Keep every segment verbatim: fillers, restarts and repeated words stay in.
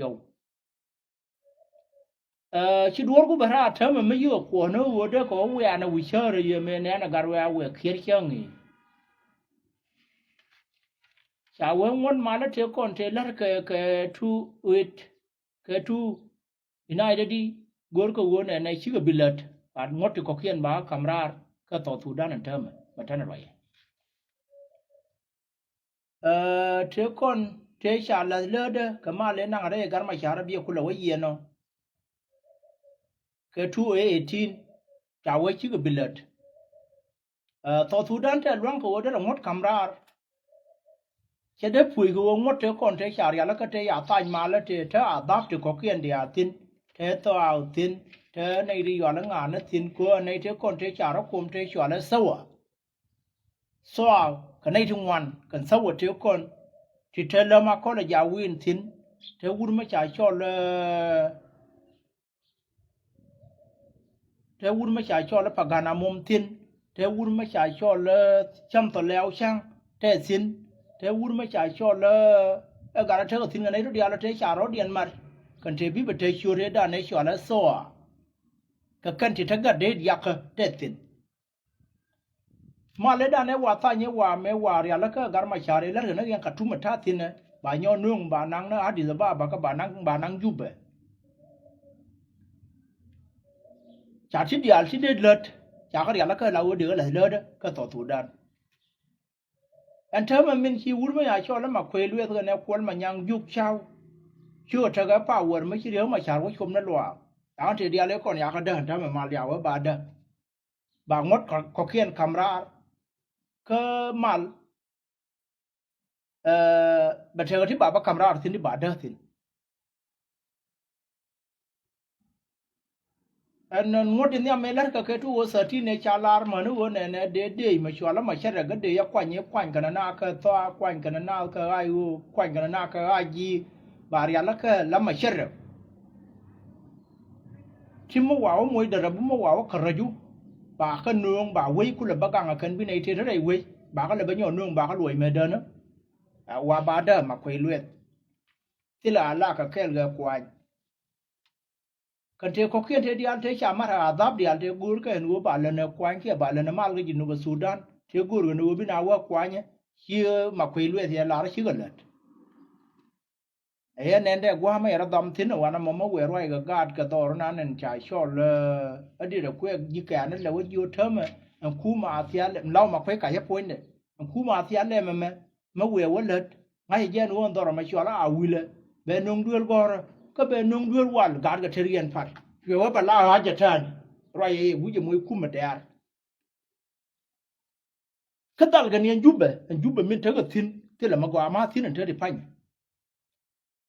yɔw. Ɛ, ci duɔ̱ɔ̱r ku bɛ raar täämɛ mi yiëë kuɔ̱ɔ̱n ni ɣöö dee kɛ wä wiaa ni wi̱i̱ cäärä yɛ mëë nɛɛnɛ gat wɛ̈ɛ̈ wëë kiɛt cäŋ i̱. Ca wee ŋuɔ̱t malä tëë kɔn tëë la̱t kɛ, kɛ two eight, kɛ two United di go̱o̱rkɛ ɣöö nɛnɛ cikɛ bi lät, but ŋuɔ̱t ti kɔ̱kiɛn ba ka̱m raar kä South Sudan ɛn täämɛ, mɛ tɛn ruacɛ. Ɛ, tëë kɔn tëë ca la̱th läätdä kɛ mal ëë naŋ rɛy Gat Macar biɛ kulɛ wä yiɛn ɔ. Kɛ two eighteen ca wee cikɛ bi lät. Ɛ, South Sudan tɛ lua̱ŋ kɛ ɣöö derɛ ŋuɔ̱t ka̱m raar. Cɛ dee puɔ̱c kɛ ɣöö ŋuɔ̱t tëë kɔn tëë ca rial kä tëë ca thany malä tëë te a dhap ti kɔ̱kiɛn ti a thi̱n, te thɔaw thi̱n, te nɛy ti yual ŋa̱a̱n thi̱n, kɛ ɣöö nɛy tëë kɔn tëë ca rɔ kuɔm tëë cɔal ɛ thäwa. Thɔaw kɛ nɛy ti ŋuan kɛn thäwa tëë kɔn ti te läm a kɔl ɛ ja wi̱i̱n thi̱n, te wut mi ca cɔl ɛ Te wut mi ca cɔl i̱ Pagan Amum thi̱n, te wut mi ca cɔl i̱ Cäm Thɔ Lɛw Cäŋ te thi̱n, te wut mi ca cɔl i̱, ɛ gat ɛ tekɛ thi̱n kɛ nɛy rɔ diaal ɛ te ca rɔ̱diɛn mat. Kɛn te bi bɛ te ciöt ëëdan ëë cɔal i̱ Thɔa. Kɛ kɛn ti te gat dee diakä te thi̱n. Mal ëëdan ëë wa thany ëë wa mëë wa rial kä Gat Macar ëë lät kɛ ni riɛŋ Katum ɛ ta̱a̱ thi̱n ɛ ba nyɔk nööŋ ba naŋ ni Addis Ababa kä ba naŋ ba naŋ Jubɛ. Ca ti diaal ti dee lät ca kä rial kä la ɣöö dee kä la̱th läätdä kä South Sudan. Ɛn täämɛ min ci wut mi ya cɔl i̱ Makuei Lueth kɛnɛ Kuɔl Manyaŋ Juuk Caw. Ci ɣä tekɛ power mi ci Riek Macar wä com ni luaak. Ca ɣän te diaal ëë kɔn yakä däk ɛn täämɛ mal ya wä ba däk. Ba ŋuɔ̱t kɔ-, kɔ̱kiɛn ka̱m raar. Kä mal, ɛ, bɛ tekɛ ti ba bä ka̱m raar thi̱n ti ba däk thi̱n. Ɛn, ɛn ŋuɔ̱t in nhiam mëë la̱rkɛ kɛ two oh thirteen ëë ca lar mäni ɣöö nɛnɛ dee dee mɛ cual ɛ mɛ cärɛ gä dee yɛ kuany i̱ kuany kɛnɛ na kɛ thɔa kuany kɛnɛ na kɛ ɣac ɣöö kuany kɛnɛ na kɛ ɣac ji̱ ba rial kä la mɛ cärɛ. Ti mi wa wä moc därä bi mi wa wä kärɔ̱cu ba kä nööŋ ba wec kulɛ bä gaŋ ɛ kɛn bi nɛy tëë te rɛy wec ba kä lɛ bä nyɔk nööŋ ba kä luɔc mɛ dänä. Ɛ, wa ba däk Makuei Lueth. Thilɛ a la kɛ kɛɛl kɛ kuany. Kɛn tëë kɔ̱kiɛn tëë diaal tëë ca mat a dhap diaal tëë go̱o̱r kɛ ɛn ɣöö ba länɛ kuany kiɛ ba länɛ mal kä Jinub Sudan tëë go̱o̱r kɛn ɣöö bi na wä kuanyä. Ci Makuei Lueth yɛ lar cikɛ lät. Ɛ yɛ nɛn dee gua̱a̱mä yɛ rɔ dham thi̱n ɛ wanɛ mɔmä wëë ruac kɛ gaat kɛ dhɔr nan ɛn ca cɔl, ɛ, ɛ diet ɛ kuɛɛk ji̱ kɛ̈ɛ̈n ɛ lɛ wä ji̱ ɣä täämɛ ɛn kumɛ a thial ɛm law Makuei kac ɛ puɔ̱nydɛ ɛn kumɛ a thial ɛmɛ mɛ. Mä wëë wä lät ŋa̱cä jɛ ɛn ɣöö ɛn dhɔrɔ mɛ cɔal a wilɛ bɛ nöŋ duel gɔ̱rä kä bɛ nöŋ duel wal gaatkɛ te riɛn pa̱t. Cuɛ wä bɛ la ɣa̱c jɛ tääni ruac ɛ yɛ wi̱c ɛ moc kumɛ dɛɛr. Kä dhal kɛ ni ɛn Jubɛ, ɛn Jubɛ min tekɛ thi̱n thilɛ mɛ gɔaa ma thi̱n ɛn te ti pany.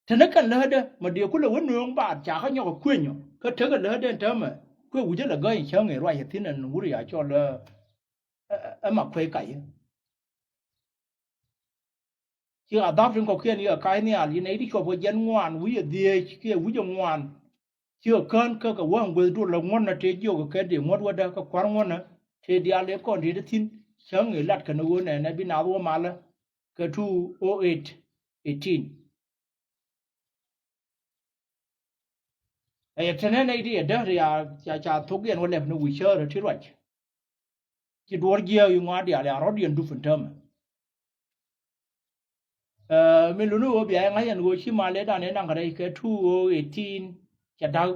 Te ni kɛn lätdɛ mɛ dee kulɛ wä nööŋ baat ca kä nyɔk ɛ kuenyɔ kä tekɛ lätdɛ ɛn täämɛ kuɛ wi̱cä lɛ gäny cäŋ ɛ ruac ɛ thi̱n ɛn wur ya cɔl ɛ, ɛ, ɛ ma kuec kacä. Ci a dhap tin kɔ̱kiɛn yɛ ka̱c nhial, yi nɛy ti cuɔp kɛ jiɛn ŋuan wi̱cɛ dhieec kiɛ wi̱cɛ ŋuan. Ci kɛ kään kä kɛ wäŋ gueth duɔl lɛ ŋuɔ̱tnä tëë jiök kɛ kɛ dee ŋuɔ̱t wädä kä kua̱r ŋuɔ̱tnä tëë diaal ëë kɔn riet thi̱n. Cäŋ ëë lat kɛn ɣöö nɛnɛ bi naath wä malä kɛ two oh eight eighteen. Ɛ yɛ tɛnɛ nɛy ti yɛ däk ti ya ca, ca thok yɛn wä lɛp ni wi̱i̱ cäärä ti ruac. Ci duɔ̱ɔ̱r jiääk i̱ ŋɔaa diaal ya rɔ̱t yɛn dup in täämɛ. Ɛ, min luni ɣöö bia yɛ ŋa̱c yɛn ɣöö ci mal ëëdan ëë naŋ rɛy kɛ two oh eighteen cɛ da̱k.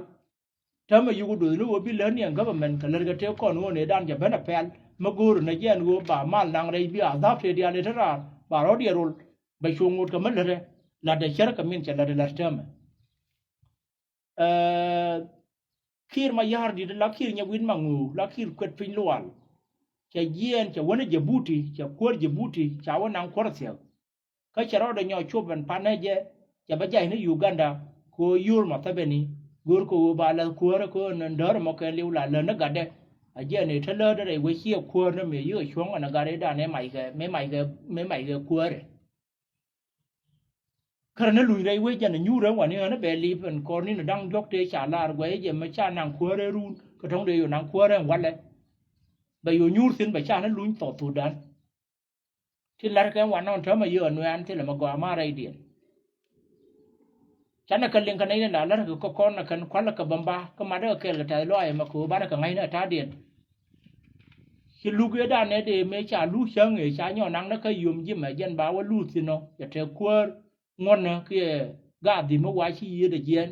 Täämɛ yuk duth ni ɣöö bi lät ni ɛn government kɛ lät kɛ tëë kɔn ɣöö nëëdan cɛ ben a pɛl mi go̱o̱r ni jɛ ɛn ɣöö ba mal naŋ rɛy bi a dhap tëë diaal ëë te raar ba rɔ̱t yɛ rol bɛ cuŋ ŋot kɛ mi lätdɛ la̱tdɛ cär kɛ min cɛ la̱tdɛ la̱t täämɛ. Ɛ, Kiir Mayardit la Kiir Nyɛ Win Maŋu la Kiir kuet piny lual. Cɛ jiɛɛn cɛ wä ni Jibuti, cɛ kuäär Jibuti, ca wä naŋ kuäär thiäk. Kä cɛ rɔɔdɛ nyɔk cop ɛn panɛ jɛ, cɛ bä jay ni Uganda kɛ ɣöö yio̱o̱r Muthɛbɛni go̱o̱r kɛ ɣöö ba läth kuäärä kɛ ɣöö ni däär mɔ kɛ liw la lät ni gatdɛ. A jiɛɛn ëë te läätdä rɛy wec ciɛ kuäär ni mëë yikɛ cuɔ̱ŋ ɛn ɛ gat ëëdan ëë mac kɛ, mëë mac kɛ, mëë mac kɛ kuäärɛ. Kärä ni luny rɛy wec jɛn a nyuur ɛn wani ɣän bɛ lip ɛn kɔr ni ni da̱ŋ diɔ̱k tëë ca lar guɛy jɛ mɛ ca naŋ kuäärɛ run kä tɔ̱ŋ dee yo̱ naŋ kuäärɛ ɛn walɛ. Bɛ yo̱ nyuur thi̱n bɛ ca ni luny South Sudan. Ti la̱r kɛ ɛn wanɔ täämɛ yio̱ ɛn nuɛɛn thilɛ mɛ gɔaa ma rɛydiɛn. Canɛ kɛ liŋ kɛ nɛy ni la lär kɛ kɔn nɛ kɛn kualɛ kɛ bämba kä matdä kɛ kɛɛl kɛ tɛth lɔaac ɛmɛ kɛ ɣöö banɛ kɛ ŋa̱cnɛ ta̱a̱diɛn. Ci luk ëëdan ëë dee mëë ca luk cäŋ ëë ca nyɔk naŋ ni kä yom ji̱ mɛ jɛn ba wä luth thi̱n ɔ cɛ te kuäär ŋuɔ̱tnä kiɛ gaath dhi̱m mi wa ci yiëëdɛ jiɛɛn.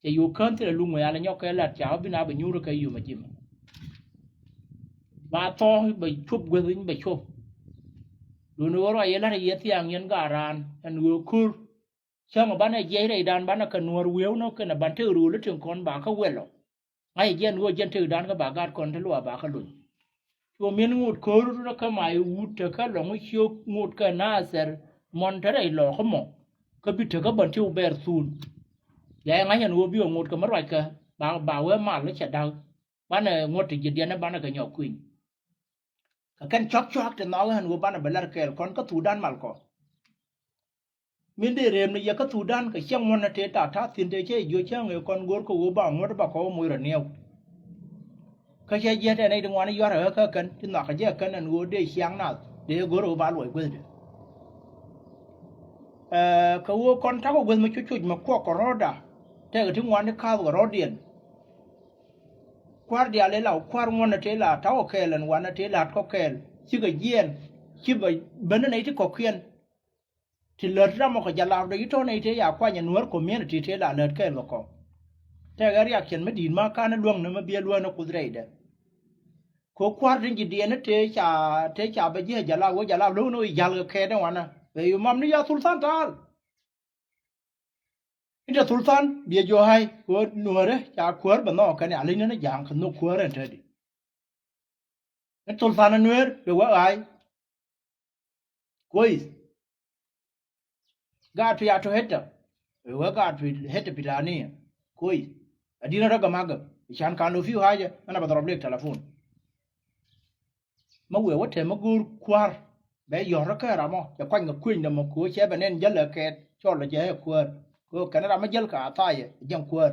Cɛ yo̱o̱k kään thilɛ luk mɛ yalɛ nyɔk kɛ lat ca wä bi na bɛ nyuur kɛ yom ɛ ji̱ mɛ. Ba thɔɔk bɛ cuɔp guäth in bɛ cuɔp. Duundɛ ɣöö ruac yɛ la̱t yɛ thiaŋ yɛn gaat raan ɛn ɣöö ko̱r. Cäŋ ɔ banɛ jiɛc rɛydan banɛ kɛ nuɔ̱ɔ̱r wieew nɔ kɛnɛ ban tek rööl i̱ tin kɔn ba kä wɛl ɔ. Ŋa̱c jiɛn ɣöö jiɛn tekdan kä ba gat kɔn te luaak ba kä luny. Cu min ŋot ko̱r rɔ kä may wut tekä lɔ̱ŋ i̱ ciök ŋot kɛ nathɛr mɔn te rɛy lɔɔk kä mɔ. Kä bi tekä bän ti wä bɛɛr thuun. Bia i̱ ŋa̱c ɛn ɣöö bi ɔ ŋot kɛ mi ruackɛ ba, ba wee mal i̱ cɛ da̱k. Banɛ ŋot ti ji̱ diɛn i̱ banɛ kɛ nyɔk kui̱ny. Kɛ kɛn cuak cuak ti nhɔk ɛn ɣöö banɛ bɛ lar kɛɛl kɔn kä Thudan mal kɔ. Min dee rem ni yɛ kä Thudan kɛ ciɛŋ ŋuɔ̱n ni tëë ta̱a̱ ta̱a̱ thi̱n tëë cɛ jiö cäŋ ëë kɔn go̱r kɛ ɣöö ba ŋuɔ̱t ba kɔw moc rɔ niɛw. Kä cɛ jiɛt ɛn nɛy ti ŋuan i̱ yuar ɛ ɣä kä kɛn ti nhɔakä jɛ kɛn ɛn ɣöö dee ciaŋ nath dee go̱r ɛ ɣöö ba luɔc guethdɛ. Ɛɛ, kɛ ɣöö kɔn takɔ gueth mi cuc cuc mi kuɔk kɛ rɔ̱ɔ̱da tɛkɛ ti ŋuan i̱ ka̱a̱th kɛ rɔ̱ɔ̱diɛn. Kua̱r diaal ëë la kua̱r ŋuɔ̱n ɛ tëë la ta̱wä kɛɛl ɛn wanɛ tëë la̱t kɔ kɛɛl cikɛ jiɛɛn. Ci bɛ ben ɛ nɛy ti kɔ̱kiɛn. Ti lät ramɔ kɛ jalapdɛ ci tɔ̱ nɛy tëë ya kuany ɛ Nuäär community tëë la lät kɛɛl kɛ kɔ. Tɛkɛ reaction mi di̱i̱t ma ka̱n ɛ luäŋni mi biɛ luäŋni kuth rɛydɛ. Kɛ kua̱r tin ji̱ diɛn ɛ tëë ca, tëë ca bɛ ji̱ ɛ jalap wee jalap lo̱k ni wee jal kɛ kɛɛt ɛ wanɛ bɛ yu mam ni ya Thulthan ta̱a̱l. Inta Thulthan biɛ jiɔ ɣa̱c kɛ ɣöö Nuäärä ca kuäär bɛ nhɔk kɛn aliny ni ja̱a̱ŋ kɛ nhök kuäär ɛn te di. Ni Thulthan ɛ Nuäär bɛ wä ɣa̱c. Kuɔth. Gaat pi a to heta bɛ wä gaat pi heta pi tani. Kuɔth. Adina rä gɛ makɛ i̱ can kan lo fiu ɣa̱cä ɛn a bɛ dhɔrɔp lek telefon. Mi wëë wä tɛm mi go̱o̱r kua̱r bɛ yɔ̱r kä ram ɔ cɛ kuany kɛ kuëny dɛ mɔ kɛ ɣöö cɛ bɛ nɛn jäl ɛ kɛɛt cɔl ɛ jɛ ɛ kuäär kɛ ɣöö kɛn ram mi jäl kɛ a thayɛ ɛ jɛn kuäär.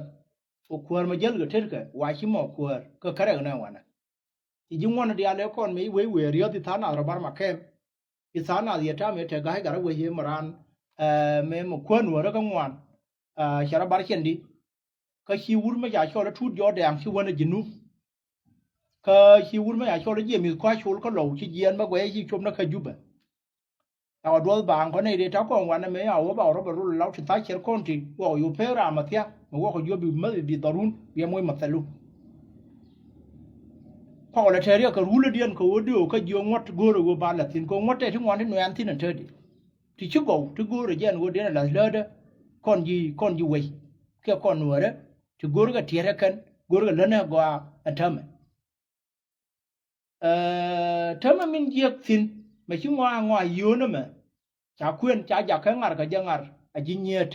Kɛ kuäär mi jäl kɛ tetkɛ wa ci mɔ kuäär kɛ kärɛk nɛ wanɛ. Ci ji̱ ŋuɔ̱n diaal ɛ kɔn mi wec wëë riäth i̱ tha̱a̱ŋ nath rɔ bar ma kɛm. I̱ tha̱a̱ŋ nath yɛ ta̱a̱ mi tɛ ga̱a̱c gat rɔ wec yɛ mɛ raan, ɛ, mi, mi kuäär Nuäärä kä ŋuan. Ɛ, cɛ rɔ bar cɛn di. Kä ci wur mi ca cɔl i̱ Tut Jɔɔdɛŋ ci wän ɛ Jinub. Kä ci wur mi ca cɔl i̱ Jiɛmith Kɔac Col kä Lɔw ci jiɛɛn bä guɛy ci cop ni kä Jubɛ. Cakɔ duɔth baaŋ kɔn nɛy dee ta̱ kɔn wanɛ mëë a wä ba wä rɔ bɛ rol law ti tha̱a̱ cɛr kɔn ti wä kɔ yop pek raam a thia̱k mi wä kɔ juɔp bi mäth bi dhɔrun bi ɛ moc ma thɛlu. Kɔk lɛ tɛ̈riɛk kɛ rulä diɛn kɛ wä diöök kä jiök ŋuɔ̱t go̱o̱rä wä ba la̱th thi̱n kɛ ŋuɔ̱t tɛt ti ŋuan ti nuɛɛn thi̱n ɛn te di. Ti ci gɔw ti go̱o̱rä jɛ ɛn ɣöö dee nɛ la̱th läätdä kɔn ji̱, kɔn ji̱ wec kiɛ kɔn Nuäärä ti go̱o̱rä kɛ tiɛɛt ɛ kɛn go̱o̱rä kɛ lät nɛ gɔaa ɛn täämɛ. Ɛ, täämɛ min jiäk thi̱n mɛ ci ŋɔaa ŋɔaa yio̱o̱n ɛmɛ ca kuën ca jakä ŋar kɛ jɛ ŋar a ji̱ nyiet.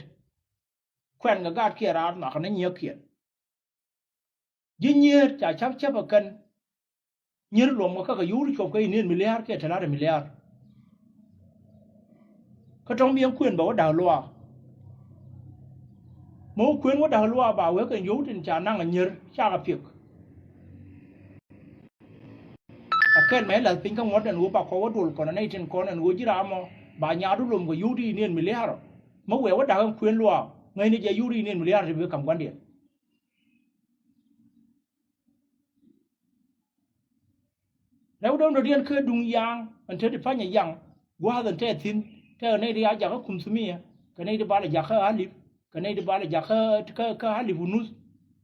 Kuɛn kɛ gaatkiɛn raar nhɔakä ni nyiëëkiɛn. Ji̱ nyiet ca ca̱p cäpä kɛn nyier luɔm kɛ kä kɛ yio̱w ti cuɔp kɛ iniɛn miliar kiɛ te la̱t miliar. Kä tɔ̱ŋ bi ɛn kuën bɛ wä da̱k luaak. Mi wä kuën wä da̱k luaak ba wee kɛn yio̱w tin ca naŋ a nyier cakɛ piɛk. A kɛl mɛ la̱th piny kä ŋuɔ̱t ɛn ɣöö ba kɔk wä duɔl kɔn ɛ nɛy tin kɔn ɛn ɣöö ji̱ ram ɔ ba nyaatdu lom kɛ yio̱w ti iniɛn miliar ɔ. Mi wëë wä da̱k ɛn kuën luaak ŋäcni jɛ yio̱w ti iniɛn miliar ti bi ka̱m gua̱ndiɛn. Rɛw dɔ̱ŋ dɔ̱diɛn kä duŋ yaŋ ɛn te ti pa̱ny ɛ yaŋ gua̱a̱th ɛn tɛ thi̱n tɛ kɛ nɛy ti a jakä kumthumia kɛ nɛy ti bal ɛ jakä alip kɛ nɛy ti bal ɛ jakä kä, kä alip unuth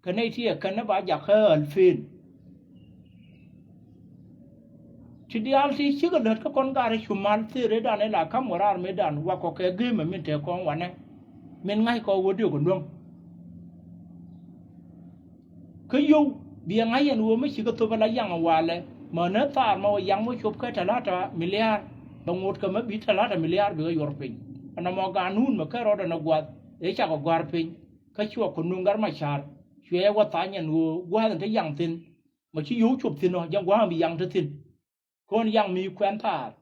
kɛ nɛy ti ɛ kɛn ɛ ba jakä alpen. Ti diaal ti cikɛ lät kä kɔn gat ɛ cu mal thil rɛydan ɛ la ka̱m kɛ raar mëëdan wakɔ kɛ gëëmɛ min te kɔn wanɛ min ŋa̱ckɔ wä diök kɛ luäŋ. Kä yio̱w biɛ ŋa̱c yɛn ɣöö mi cikɛ thop ala yaŋ walɛ mänä thaar mɛ wä yaŋ wä cop kä talata miliar bɛ ŋot kɛ mɛ bi talata miliar bikɛ yuɔr piny. Ɛn ɛmɔ ganun mɛ kɛ rɔɔdɛ nɛ gua̱th ëë cakɔ gɔ̱a̱r piny kä cuɔ kɛ nuŋ gat ma ca̱r. Cuɛ wä tha̱a̱ny ɛn ɣöö gua̱a̱th ɛn te yaŋ thi̱n mɛ ci yio̱w cop thi̱n ɔ jɛn gua̱a̱th ɛn bi yaŋ te thi̱n. Kɔn yaŋ mi kuɛn thaar.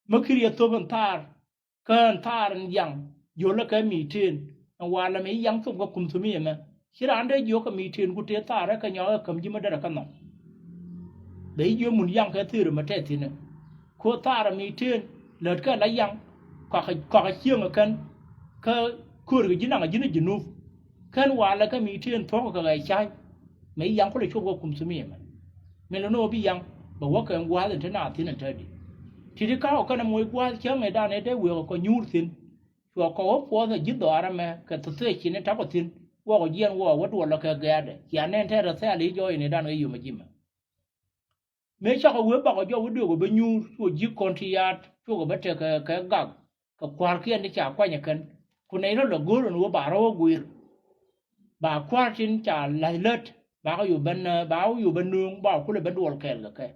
Mi kir yɛ thop ɛn thaar kä ɛn thaar ɛn yaŋ jiölä kɛ mi̱i̱tëën ɛn walɛ mi yaŋ thop kä kumthumi ɛmɛ. Ci raan dee jiök kɛ mi̱i̱tëën ku tëë thaar ɛ kɛ nyɔk ɛ käm ji̱ mi derɛ kä nhɔk. Bɛ ji̱ jiök mun yaŋ kɛ thir ɛmɛ tɛth thi̱n ɛ. Ku thaar ɛ mi̱i̱tëën lät kɛ la yaŋ kɔakɛ, kɔakɛ cieŋ ɛ kɛn kä Köör kɛ ji̱n naŋ a ji̱n a Junub. Kän walɛ kä mi tëë ɛn thuɔ̱k kɛ ɣɛɛ ca̱a̱c. Mëë yaŋ kulɛ cop kɛ kum thumia mɛ. Min lɛ ni ɣöö bi yaŋ bɛ wä kɛ ɛn gua̱a̱th ɛn te naath thi̱n ɛn te di. Ti̱ti̱ ka̱wä kɛn ɛ moc gua̱a̱th cäŋ ëëdan ëë dee wëë kɛ kɔ nyuur thi̱n. Cuɛ kɔ wä puɔth ɛ ji̱ dhɔaarä mɛ kɛ thothoeci̱n ɛ ta̱pä thi̱n. Wä kɔ jiɛn wä wä duɔl lɔ kɛ gɛ̈ɛ̈dɛ. Ciɛ nɛn tɛɛt ɛ thɛ̈ɛ̈l i̱ jɔɔc ëëdan kɛ yom ɛ ji̱ mɛ. Mëë cakɔ wee bakɔ jɔw i̱ duëëk ɔ bä nyuur, cuɔ ji̱ kɔn ti yaat, cuɔ kɛ bä tekɛ kɛ gak, kɛ kua̱rkiɛn ti ca kuany ɛ kɛn. Ku nɛy rɔ lɛ go̱o̱r ɛn ɣöö ba rɔ̱ wä guiir. Ba kua̱r tin ca la̱th lät, bakɔ yo̱o̱ bä nääk, bakɔ yo̱o̱ bä nööŋ, bakɔ kulɛ bä duɔl kɛɛl kɛ kɛ.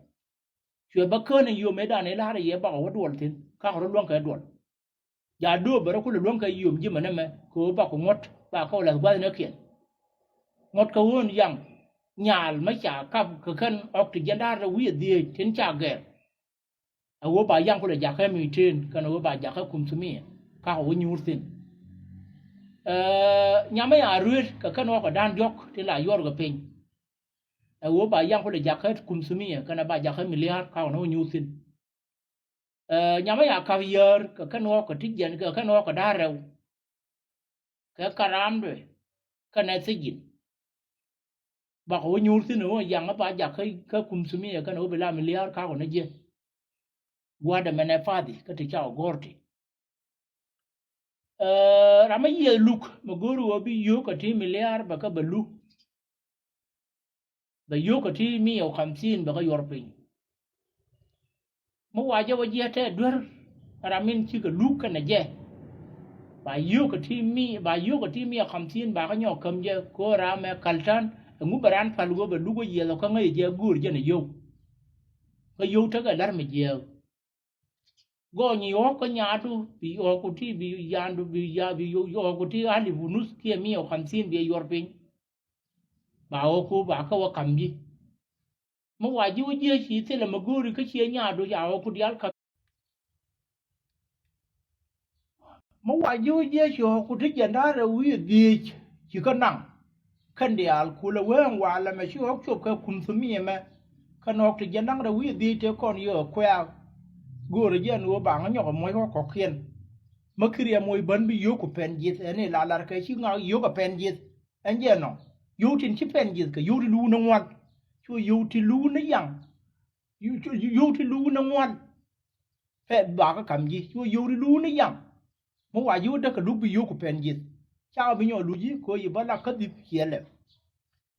Cuɛ bä kään in yom ëëdan ëë la̱rä yɛ bakɔ wä duɔl thi̱n, kakɔ rɔ luäŋ kɛ duɔl. Ja dööp bɛ rɔ kulɛ luäŋ kɛ yom ji̱ mɛn ɛmɛ kɛ ɣöö bakɔ ŋuɔ̱t, bakɔ la̱th gua̱thni kiɛn. Ŋuɔ̱t kɛ ɣöö ɛn yaŋ nyaal mä ca kap kɛ kɛn ɣɔk ti jiɛn da̱a̱r rɛw wi̱i̱ dhieec tin ca gɛr. Ɛ ɣöö ba yaŋ kulɛ jakä mi tëën kɛn ɣöö ba jakä kum thumia, kakɔ wä nyuur thi̱n. Ɛ, nyamä ya ruet kɛ kɛn ɣɔk kɛ da̱a̱n diɔ̱k tin la yuɔr kɛ piny. Ɛ ɣöö ba yaŋ kulɛ jakä kum thumia kɛn ɛ ba jakä miliar, kakɔ ni wä nyuur thi̱n. Ɛ, nyamä ya kap yäär kɛ kɛn ɣɔk kɛ ti jiɛn kɛ kɛn ɣɔk kɛ da̱a̱r rɛw. Kɛ karamdɛ kɛnɛ thijin. Bakɔ wä nyuur thi̱n ɣöö yaŋ ɛ ba jakä kä kum thumia kɛn ɣöö bi la miliar, kakɔ ni jiɛ. Gua̱dɛ mɛnɛ pathi kä ti ca ɔ go̱r ti. Ɛ, ram mi yiëë luk mi go̱o̱r ɣöö bi yio̱o̱k kɛ ti miliar bɛ kä bɛ luk. Bɛ yio̱o̱k kɛ ti mia ɔ kamthin bɛ kä yuɔr piny. Mi wa jɛ wä jiɛ tɛ duer ram min cikɛ luk kɛnɛ jɛ. Ba yio̱o̱k kɛ ti mi, ba yio̱o̱k kɛ ti mia ɔ kamthin ba kä nyɔk käm jɛ kɛ ɣöö ram mɛ kaltän. Ɛŋu bɛ ran pal ɣöö bɛ luk wä yiɛth ɔ kä ŋäc jɛ go̱o̱r jɛn ɛ yio̱w. Kä yio̱w tekɛ la̱r mi jiɛɛk. Gɔny i̱ ɣɔ̱k kä nyaatdu, bi ɣɔ̱ku ti, bi yaandu, bi ya, bi ɣɔ̱ku ti alip wä nuth kiɛ mia ɔ kamthin bi ɛ yuɔr piny. Ba ɣɔ̱ku ba kä wä kam ji̱. Mi wa ji̱ wä jiääc ci thilɛ mi go̱o̱ri kä ciɛ nyaatdu ca ɣɔ̱ku diaal kam. Mi wa ji̱ wä jiääc ci ɣɔ̱ku ti jiɛn da̱a̱r rɛw wi̱i̱ dhieec ci kä naŋ. Kɛn diaal kulɛ wee ɛn walɛ mɛ ci ɣɔ̱k cop kɛ kum thumia mɛ. Kɛn ɣɔ̱k ti jiɛn da̱ŋ rɛw wi̱i̱ dhieec tëë kɔn yio̱o̱k ɛ kuɛ̈ɛ̈k. Göörä jɛ ɛn ɣöö ba ŋä nyɔk ɛ muɔc ɣɔ̱k kɔ̱kiɛn. Mi kiriɛ moc bän bi yio̱o̱k ku pɛn ji̱th ɛn i̱ la lar kɛ ci ŋak yio̱o̱k ɛ pɛn ji̱th. Ɛn jɛ ɛnɔ yio̱o̱k tin ci pɛn ji̱th kɛ yio̱o̱k ti luuk ni ŋuan. Cu yio̱o̱k ti luuk ni yaŋ. Yio̱o̱k ti luuk ni ŋuan. Pɛth bakä kam ji̱ cu yio̱w ti luuni yaŋ. Mi wa ji̱ wä däk kɛ luk bi yio̱w ku pɛn ji̱th. Cakɔ bi nyɔk luc ji̱ kɛ ɣöö yi bä lak kä dhip ciɛ lɛp.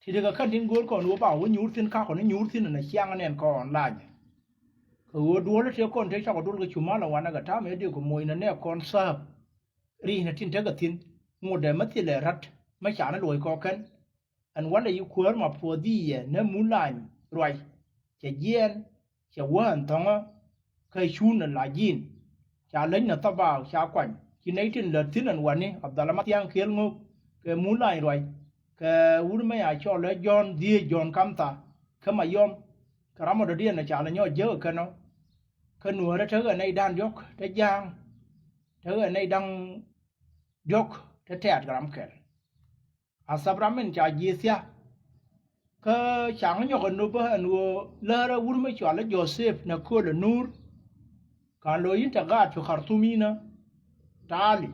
Ti ti kɛ kɛn tin go̱o̱r kɔn wä ba wä nyuur thi̱n kakɔ ni nyuur thi̱n ɛn a ciaŋ nɛn kɔn lany. Kɛ ɣöö duɔ̱ɔ̱l tëë kɔn tëë cakɔ duɔ̱l kɛ cu mal ɛ wanɛ kɛ ta̱a̱ mëë dee kɛ moc nɛ nɛ kɔn thääp. Ri̱c nɛ tin tekɛ thi̱n ŋotdɛ mä thilɛ rat mä ca ni luɔ̱c kɔkɛn. Ɛn walɛ yi kuäär ma puɔth i̱ yɛ nä mun lany ruac. Cɛ jiɛɛn cɛ wä ɛn thɔ̱ŋä kä cun ɛ la ji̱n. Ca läc nä thabaak ca kuany ci nɛy tin lät thi̱n ɛn wani Abdalama Thiaŋ Kiɛl Ŋök kɛ mun lany ruac. Kɛ wut mɛ ya cɔl ɛ Jɔ̱ɔ̱n dhieec Jɔ̱ɔ̱n Kamtha kä Mayɔm. Kɛ ram ɔ dɔ̱diɛn ɛ ca lɛ nyɔk jek ɛ kɛn ɔ. Kä nuäärä tekɛ nɛy da̱ŋ diɔ̱k te ja̱a̱ŋ. Tekɛ nɛy da̱ŋ diɔ̱k te tɛ̈t kɛ ram kɛl. A thap ram in ca ji̱ thia̱k. Kä ca ŋä nyɔk ɛ nop bä ɛn ɣöö läärä wur mi cɔal i̱ Joseph Naköl ɛ Nuur. Kan lo̱c in te gaat fi Khartum inä taali.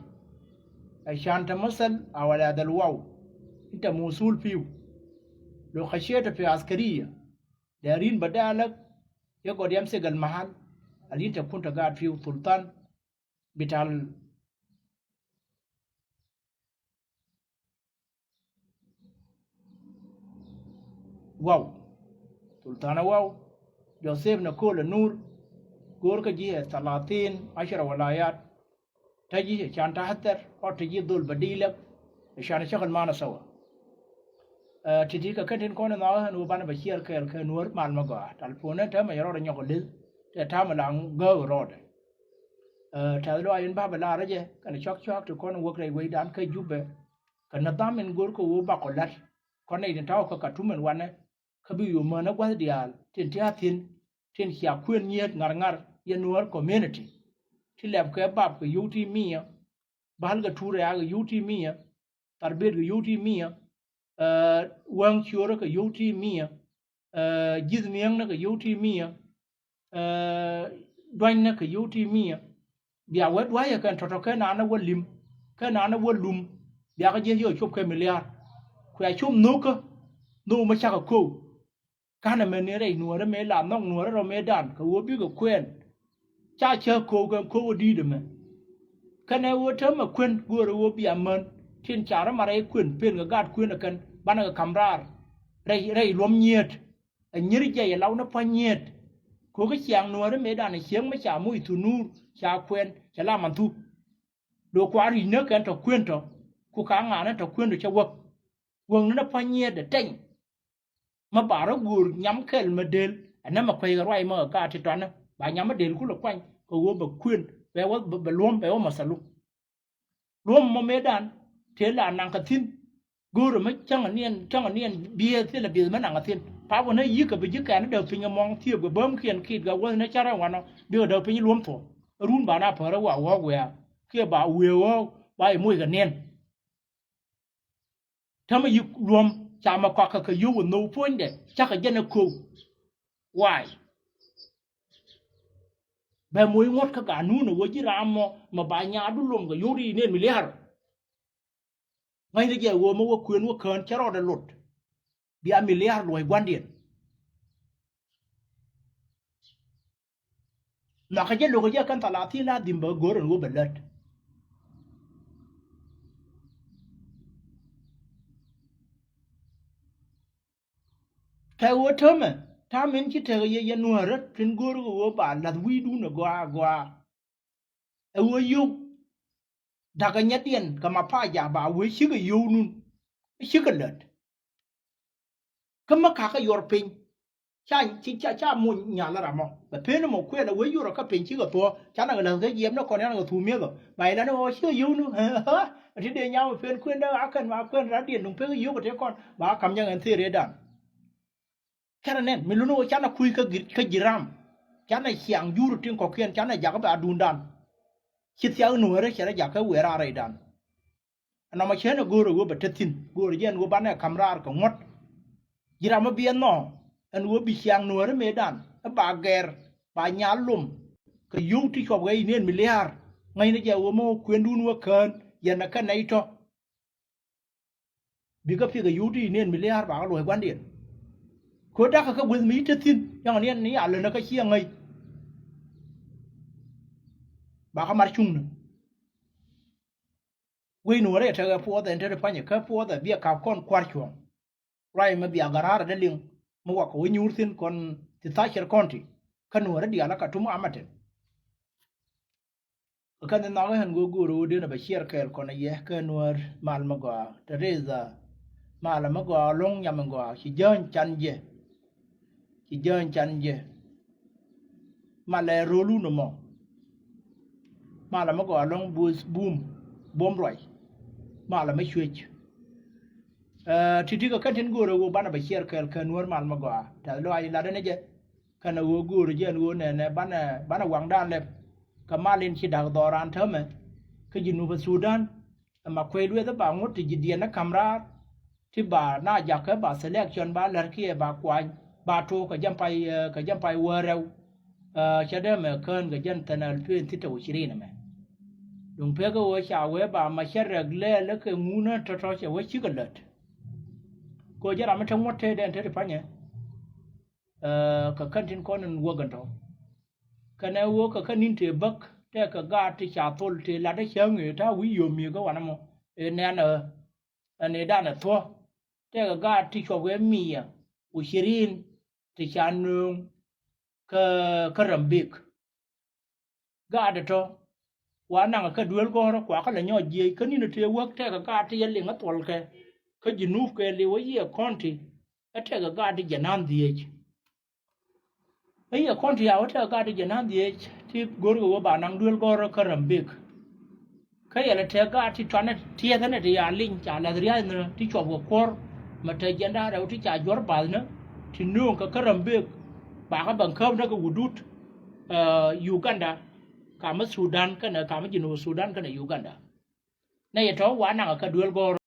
Ɛ can te mathal a wala dhal waw in te muthul pi̱w. Lo khasheta fi askariya. Darin badalak yagod yamsik al mahal al in te kun te gaat fiu sultan. Bital Waw. Sultana Waw. Joseph Naköl ɛ Nuur. Go̱o̱r kä ji̱ ɛ thalathin ashara walayat. Te ji̱ ɛ can ta̱thɛr ɔ te ji̱ dhol badilak. Ɛ can ɛ cäkäl manɛ thawa. Ɛ, ti̱ti̱ kɛ kɛn tin kɔn in nhɔakä ɛn ɣöö banɛ bɛ ciɛɛr kɛɛl kɛ Nuäär mal mɛ gɔaa. Talpon ɛn täämɛ yɛ rɔɔdɛ nyɔk ɛ lith tɛ ta̱a̱mɛ la gääk rɔɔdɛ. Ɛ, tɛ̈th lɔaac in bapɛ laarä jɛ kɛnɛ cuak cuaak ti kɔn in wäk rɛy wecdan kä Jubɛ. Kɛ nidham in go̱r kɛ ɣöö bakɔ la̱t kɔn nɛy tin ta̱wä kä Katum ɛn wanɛ. Kä bi yo̱o̱ mänä gua̱th diaal tin ti a thi̱n tin cia kuën nyiet ŋa̱r ŋa̱r yɛ Nuäär community. Ti lɛpkɛ bap kɛ yio̱w ti mia. Bal kɛ tuur ɛ a kɛ yio̱w ti mia. Tharbet kɛ yio̱w ti mia. Ɛ, wäŋ ciöörä kɛ yio̱w ti mia. Ɛ, ji̱th miäŋnä kɛ yio̱w ti mia. Ɛ, duanynä kɛ yio̱w ti mia. Bia wä dua̱cä kɛn tɔ̱tɔ̱ kɛn an ɛ wä li̱m. Kä naan ɛ wä lum, biakä jiɛc yɛ cop kɛ miliar. Kuɛ cop nhokä, nhok mi cakɛ ko̱w. Ka̱n ɛmɛ ni rɛy nuäärä mëë la nhɔk nuäärä rɔ mëëdan kɛ ɣöö bikɛ kuɛn. Ca cä ko̱o̱k kɛ ko̱o̱k ɛ di̱i̱t ɛmɛ. Kɛnɛ ɣöö täämɛ kuën göörä ɣöö bia män tin ca rɔ ma rɛy kuën pen kɛ gaat kuën ɛ kɛn banɛ kɛ ka̱m raar. Rɛy, rɛy luɔ̱m nyiet. Ɛ nyier jɛ yɛ law ni pua̱ny nyiet. Ko̱o̱k kä ciaŋ nuäärä mëëdan ɛ cieŋ mi ca moc thunur ca kuɛn cɛ la man thu. Lo̱k kua̱r ri̱c ni kɛn tɔ kuën tɔ. Ku ka ŋa̱n ni tɔ kuën tɔ cɛ wäk. Wäk ni ni pua̱ny nyiet ɛ tɛny. Ma ba rɔ go̱o̱r nyam kɛl ma del ɛn nɛmɛ kueckɛ ruac ma ɣä ka ti tɔnä ba nyam ma del kulɛ kuany kɛ ɣöö bɛ kuën bɛ wä bɛ luɔ̱m bɛ wä ma thalu. Luɔ̱m mɔ mëëdan tëë la naŋ kɛ thi̱n. Go̱o̱rä mi cäŋ niɛn cäŋ niɛn biëëth thilɛ biëëth mi naŋ kɛ thi̱n. Pap wä nä yi̱k kɛ bi ji̱ kɛn däk piny kɛ mɔŋ thiëëp kɛ bäm kiɛn kiit kɛ wäth nä cä rɛw wanɔ bikɛ däk piny luɔ̱m thuɔ̱k. Run ba na päärä wa ɣɔ̱ɔ̱k wiaa kiɛ ba wiee ɣɔ̱ɔ̱k ba i̱ moc kɛ niɛn. Täämɛ yi̱k luɔ̱m ca mɛ kɔakä kɛ yio̱w ɛ nhök puɔ̱nydɛ cakɛ jɛn ɛ ko̱w. Waay. Bɛ moc ŋuɔ̱t kä ganun ɛ ɣöö ji̱ ram mɔ mɛ ba nyaadu lom kɛ yio̱w ti nen miliar. Ŋäcnɛ jɛ ɣöö mɛ wä kuën wä kään cä rɔɔdɛ lot. Bia miliar luɔ̱c gua̱ndiɛn. Nhɔakä jɛ lo̱kä jɛ kɛn thalathin la dhim bä go̱r ɛn ɣöö bɛ lät. Kɛ ɣöö täämɛ ta̱a̱ min ci tekɛ yɛ yɛ nuäärä tin go̱o̱r kɛ ɣöö ba la̱th wi̱i̱dun ɛ gɔaa gɔaa. Ɛ ɣöö yio̱w da̱kä nyɛtdiɛn kɛ ma pa̱a̱ ja̱a̱ ba wee cikɛ yio̱w nun. Cikɛ lät. Kä mä ka̱kä yuɔr piny. Ca ci ca ca muny nyal ram mɔ bɛ pen mɔ kuɛl a wee yuɔr kä piny cikɛ thuɔ̱ɔ̱ ca naŋ la̱th kä jiɛm ni kɔn yan kɛ thum mi̱eth ɔ ba ilani ɔ cikɛ yio̱w nu. Ti dee nyam pen kuën dee a kɛn ma kuën rat diɛn nuŋ pek yio̱w kɛ te kɔn ba kam nyɛ ŋɛn thir ëëdan. Kɛnɛ nɛn mi luni wä canɛ kui̱ kä ji̱ ram. Canɛ ciaŋ jur tin kɔ̱kiɛn canɛ jakä bɛ adundan. Ci thiak nuäärä cɛ rɔ jakä wëë raar rɛydan. Ɛn nɔmɔ cä ɛn ɛ go̱o̱rä wä bɛ te thi̱n go̱o̱rä jɛ ɛn wä banɛ ka̱m raar kɛ ŋuɔ̱t. Ji̱ ram mi bi ɛn nhɔk ɛn wä bi ciaŋ nuäärä mëëdan ɛ ba gɛr ba nyal lom. Kɛ yio̱w ti cuɔp ɣɛ inɛn mi lia̱a̱r ŋäcnɛ jɛ wä mi wä kuendun wä kään yɛn ɛ kɛ nɛy tɔ̱. Bikɛ pi̱kɛ yio̱w ti inɛn mi lia̱a̱r bakä luɔ̱c gua̱ndiɛn. Kɛ dakä kä gueth mi i̱ te thi̱n yaŋ niɛn ni a länä kä ciɛ ŋäc. Bakä mat cuŋnä. Wec nuɔ̱ɔ̱rɛ tekɛ puɔth ɛn te ti panyɛ kä puɔth ɛ biɛ kap kɔn kua̱r cuɔ̱ŋ. Ruac mi biak garaar ɛ dee liŋ mi wakɔ wä nyuur thi̱n kɔn ti thacer kɔn ti kä nuɔ̱ɔ̱rɛ diaal ɛ ka tum amaten. Kä kɛn nhɔk ɣän go̱o̱r go̱o̱r ɣöö den ɛ bɛ ciɛɛr kɛɛl kɔn ɛ yɛ kä nuäär mal mi gɔaa te rɛy dhä. Mal mi gɔaa lo̱ŋ nyam mi gɔaa ci jäny can jɛ. Ci jäny can jɛ. Malɛ ro̱o̱lu ni mɔ. Malɛ mi gɔaa lo̱ŋ buth bum buɔ̱m ruac. Malɛ mi cuec. Ɛ ti̱ti̱ kɛ kɛn tin go̱o̱r ɛ ɣöö banɛ bɛ ciɛɛr kɛɛl kä nuäär mal mi gɔaa tɛth lɔaac latdä ni jɛ. Kɛnɛ ɣöö göörä jɛ ɛn ɣöö nɛnɛ banɛ banɛ waŋdan lɛp. Kɛ mal in ci da̱k dhɔran täämɛ kä Jinub Sudan. Ɛma kuec lueth ba ŋut ti ji̱ diɛn ni ka̱m raar ti ba na jakä ba selection ba lär kiɛ ba kuany ba tok kɛ jɛn pay kɛ jɛn pay wäär rɛw. Cɛ dee mɛ kään kɛ jɛn thɛn alpeen thitɛ wä ci rin ɛmɛ. Duŋ pek ɛ ɣöö ca wee ba ma cɛ rɛk lɛɛl kɛ ŋunä tɔ̱tɔ̱ cɛ wee cikɛ lät. Kɛ ɣöö jɛ ram mi te ŋuɔ̱t te dɛn te ti panyɛ. Ɛ kɛ kän tin kɔn in wäk ɛn tɔ. Kɛnɛ wä kɛ kän in tëë bäk tɛkɛ gaat ti ca thol tëë lat ɛ cäŋ ëë ta̱a̱ wi̱i̱ yio̱o̱m mi̱i̱ kä wanɛ mɔ ëë nɛn ɛ ɛn ëë danɛ thuɔ̱. Tɛkɛ gaat ti cuɔp kɛ mi̱i̱ ɛ wi̱i̱ cirin ti ca nööŋ kä kä Rambek. Gaat ɛ tɔ wa naŋ kä duel gɔ̱rä kua kä lɛ nyɔɔc jiɛc kä ni̱n ɛ tëë wäk tɛkɛ gaat ti yɛ liŋ ɛ thuɔl kɛ kä Jinub kɛ liw ɛ yiëë kɔn ti ɛ tɛkɛ gaat ti jɛ na̱n dhiec. Ɛ yiëë kɔn ti yaw ɛ tɛkɛ gaat ti jɛ na̱n dhiec ti go̱rkɛ wä ba naŋ duel gɔ̱rä kä Rambek. Kä yɛlɛ tɛk gaat ti cuanɛ tiɛthɛnɛ ti ya liny ca lath ria̱thni ti cuɔp kɛ kuɔ̱r mɛ te jiɛnda rɛw ti ca juɔ̱r bathnä ti nööŋ kɛ kä Rambek. Bakä bɛn käpnä kɛ wudut Uganda kamä Sudan kɛnɛ kamä Jinub Sudan kɛnɛ Uganda. Nɛ yɛ tɔ̱ wa naŋ kä duel gɔ̱r.